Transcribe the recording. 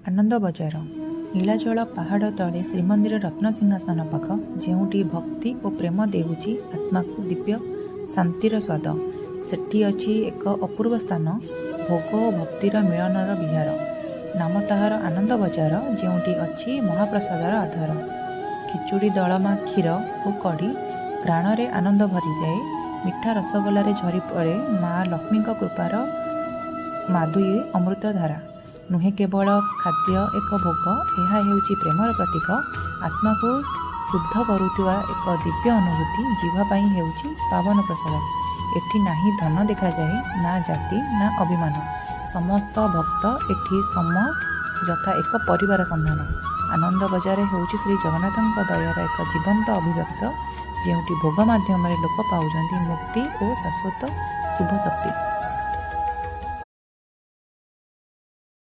ଆନନ୍ଦ ବଜାର। ନୀଳାଚଳ ପାହାଡ଼ ତଳେ ଶ୍ରୀମନ୍ଦିର ରତ୍ନସିଂହାସନ ପାଖ, ଯେଉଁଠି ଭକ୍ତି ଓ ପ୍ରେମ ଦେଉଛି ଆତ୍ମାକୁ ଦିବ୍ୟ ଶାନ୍ତିର ସ୍ୱାଦ, ସେଠି ଅଛି ଏକ ଅପୂର୍ବ ସ୍ଥାନ, ଭୋଗ ଓ ଭକ୍ତିର ମିଳନର ବିହାର। ନାମ ତାହାର ଆନନ୍ଦ ବଜାର, ଯେଉଁଠି ଅଛି ମହାପ୍ରସାଦର ଆଧାର। ଖିଚୁଡ଼ି, ଦଳମା, କ୍ଷୀର ଓ କଢ଼ି ଘ୍ରାଣରେ ଆନନ୍ଦ ଭରିଯାଏ। ମିଠା ରସଗୋଲାରେ ଝରିପଡ଼େ ମା ଲକ୍ଷ୍ମୀଙ୍କ କୃପାର ମାଧୁରୀ ଅମୃତଧାରା। ନୁହେଁ କେବଳ ଖାଦ୍ୟ ଏକ ଭୋଗ, ଏହା ହେଉଛି ପ୍ରେମର ପ୍ରତୀକ, ଆତ୍ମାକୁ ଶୁଦ୍ଧ କରୁଥିବା ଏକ ଦିବ୍ୟ ଅନୁଭୂତି, ଜିହ୍ବା ପାଇଁ ହେଉଛି ପାବନ ପ୍ରସାଦ। ଏଠି ନାହିଁ ଧନ ଦେଖାଯାଏ, ନା ଜାତି ନା ଅଭିମାନ। ସମସ୍ତ ଭକ୍ତ ଏଠି ସମ, ଯଥା ଏକ ପରିବାର ସନ୍ଧାନ। ଆନନ୍ଦ ବଜାର ହେଉଛି ଶ୍ରୀ ଜଗନ୍ନାଥଙ୍କ ଦୟାର ଏକ ଜୀବନ୍ତ ଅଭିବ୍ୟକ୍ତ, ଯେଉଁଠି ଭୋଗ ମାଧ୍ୟମରେ ଲୋକ ପାଉଛନ୍ତି ମୁକ୍ତି ଓ ଶାଶ୍ୱତ ଶୁଭ ଶକ୍ତି।